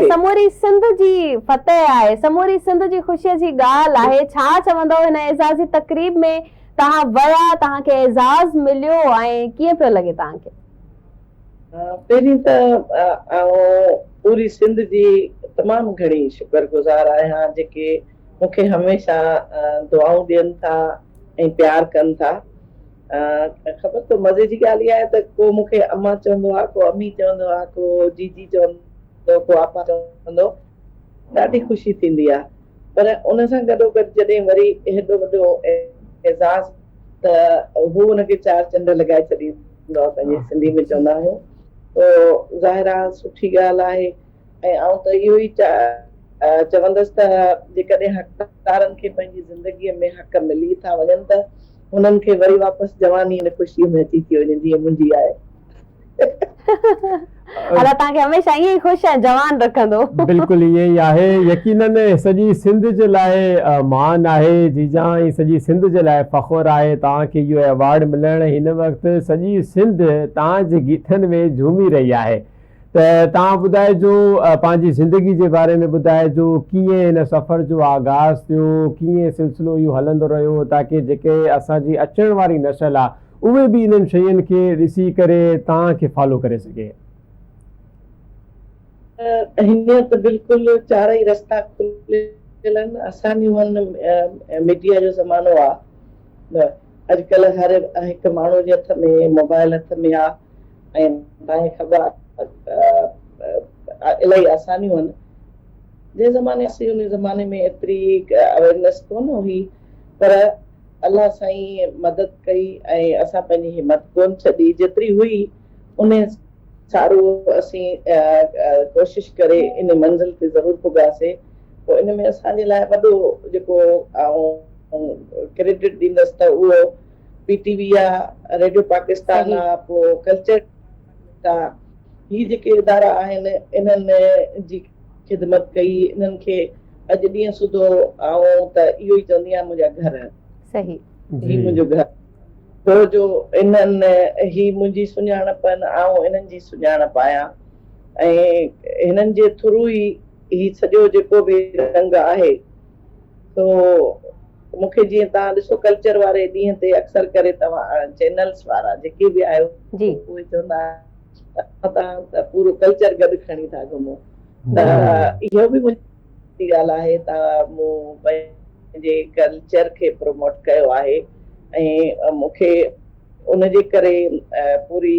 سموري سنڌ جي فتح آهي، سموري سنڌ جي خوشي جي ڳالهه آهي، ڇا چوندؤ هن اعزازي تقريب ۾ توهان ويا، توهان کي اعزاز مليو ۽ ڪيئن پيو لڳي توهان کي؟ پهرين ته آئون پوري سنڌ جي تمام گهڻي شڪر گذار آهيان جيڪي مون کي هميشه دعائون ڏين ٿا ۽ پيار ڪن ٿا. خبر اٿو مزي جي ڳالهه اها آهي ته ڪو مون کي امان چوندو آهي، ڪو امي چوندو آهي، ڪو جيجي چوندو، ڪو آپا چوندو، ڏاڍي خوشي ٿيندي آهي. پر ان سان گڏوگڏ جڏهن وري هيڏو وڏو اعزاز ته هو ان کي چار چنڊ لڳائي ڇڏيندو آهي پنهنجي سنڌي ۾ چوندا آهيون تو ظاهر آهي سٺي ڳالهه آهي ۽ آئون ته اهو ئي چوندس ته جيڪڏهن حقدارن کي پنهنجي زندگيء ۾ حق ملي ٿا وڃن ته هنن کي وري واپس جواني ان خوشيء ۾ اچي ٿي وڃي جيئن منهنجي آهي. الله توهان کي هميشه ائين ئي خوش ۽ جوان رکندو. بلڪل ائين ئي آهي يقينن سڄي سنڌ جي لاء مان آهي جيجان ۽ سڄي سنڌ جي لاء فخر آهي توهان کي اهو ايوارڊ ملڻ هن وقت سڄي سنڌ توهان جي گيتن ۾ جهومي رهي آهي ته توهان ٻڌائجو پنهنجي زندگي جي باري ۾ ٻڌائجو ڪيئن هن سفر جو آغاز ٿيو ڪيئن سلسلو اهو هلندو رهيو تاڪه جيڪي اسان جي اچڻ واري نسل آهي اهي به انهن شين کي ڏسي ڪري توهان کي فالو ڪري سگهي. هينئر ته بلڪل چارئي رستا کليل آهن آسانيون آهن ميڊيا جو زمانو آ اڄڪلهه هر هڪ ماڻهو جي هٿ ۾ موبائل هٿ ۾ آ ۽ توهان کي خبر آ الاهي آسانيون آهن جنهن زماني اسين ان زماني ۾ ايتري اويرنيس ڪونه هئي پر الله سائين مدد ڪئي ۽ اسان پنهنجي همت ڪونه ڇڏي جيتري هئي انهي سارو اسين ڪوشش ڪري ان منزل تي ضرور پڳاسي پوء ان ۾ اسان جي لاء وڏو جيڪو آئون ڪريڊٽ ڏيندس ته اهو پي ٽي وي آ ريڊيو پاڪستان آ پوء ڪلچر ڊپارٽمينٽ آ هي جيڪي ادارا آهن انهن جي خدمت ڪئي انهن کي اڄ ڏينهن سوڌو آئون ته اهو ئي چوندي آهيان منهنجا گهر صحيح. هي منهنجو گهر ڇو جو انهن هي منهنجي سڃاڻپ آهن آئون انهن جي سڃاڻپ آهيان ۽ هنن جي ٿرو ئي هي سڄو جيڪو به رنگ آهي سو مون کي جيئن توهان ڏسو ڪلچر واري ڏينهن تي اڪثر ڪري توهان چينلز وارا جيڪي به آهيو اهي چوندا آهن توهان ته پورو ڪلچر گڏ کڻي ٿا گهمو ته اهو به منهنجي ڳالهه آهي ته مون پنهنجي ڪلچر کي پروموٽ ڪيو آهي ۽ مون کي ان جي ڪري پوري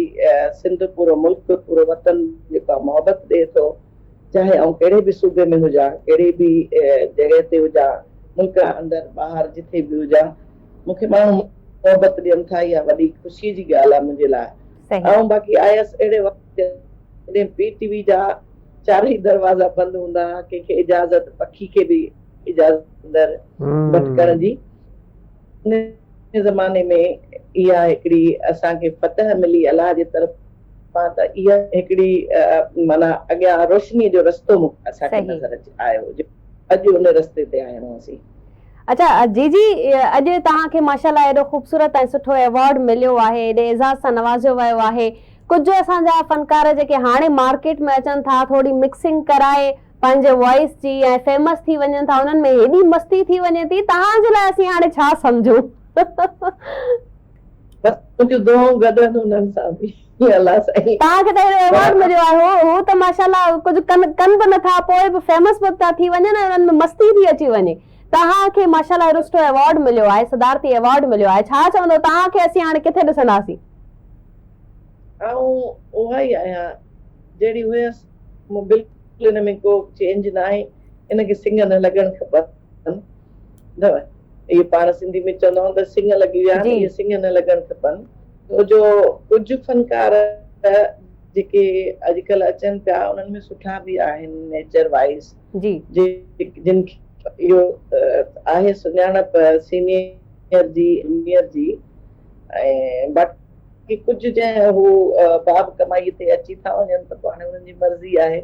سنڌ پورو ملڪ پورو وطن جيڪو آهي محبت ڏئي ٿو چاهي آئون ڪهڙي به صوبي ۾ هجان، ڪهڙي به جڳهه تي هجان، ملڪ اندر ٻاهر جٿي به هجان، مون کي ماڻهو محبت ڏين ٿا اها وڏي خوشي جي ڳالهه آهي منهنجي لاء. آئون باقي آيس اهڙي وقت جڏهن پي ٽي وي جا چارئي دروازا بند هوندا ها، ڪنهن کي اجازت، پکي کي به اجازت اندر ڀٽڪڻ جي. ان زماني ۾ اها هڪڙي اسان کي فتح ملي الله جي طرف. پان ته اها هڪڙي معنيٰ اڳيان روشنيء جو رستو اسان کي نظر اچي آيو جو اڄ ان رستي تي آهيون اسين. اڇا جي جي اڄ توهان کي ماشاءالله ايڏو خوبصورت ۽ سٺو ايوارڊ مليو آهي ايڏي اعزاز سان نوازيو ويو آهي ڪجهه اسان جا فنڪار جيڪي هاڻي مارڪيٽ ۾ اچن ٿا ٿوري مڪسنگ ڪرائي پنهنجي وائس جي ۽ فيمس ٿي وڃن ٿا انهن ۾ ايڏي مستي ٿي وڃي ٿي توهان جي لاء اسين هاڻي ڇا سمجهون. بس منهنجون دعائون گڏ آهن انهن سان به الله سائين. توهان کي ته اهڙو ايوارڊ مليو آهي هو هو ته ماشاءالله ڪجهه ڪن ڪن به نٿا پوء به فيمس به ٿا ٿي وڃن ۽ انهن ۾ مستي ٿي اچي وڃي توهان کي ماشاءالله اهڙو سٺو ايوارڊ مليو آهي صدارتي ايوارڊ مليو آهي ڇا چوندو توهان کي اسين هاڻي ڪٿي ڏسنداسين. آئون اها ئي آهيان جهڙي هيس مون بلڪل ان ۾ ڪو چينج ناهي ان کي سڱ نه لڳڻ کپن. اهي پاڻ سنڌي ۾ چوندا آهيون ته سڱ لڳي ويا آهن، اهي سڱ نه لڳڻ کپن. ڇو جو ڪجهه فنڪار جيڪي اڄڪلهه اچن پيا انهن ۾ سٺا به آهن نيچر وائيز جن کي اهو آهي سڃاڻپ سينيئر جي جونيئر جي ۽ باقي ڪجهه جنهن هو باب ڪمائي تي اچي ٿا وڃن ته پوء هاڻي انهن جي مرضي آهي.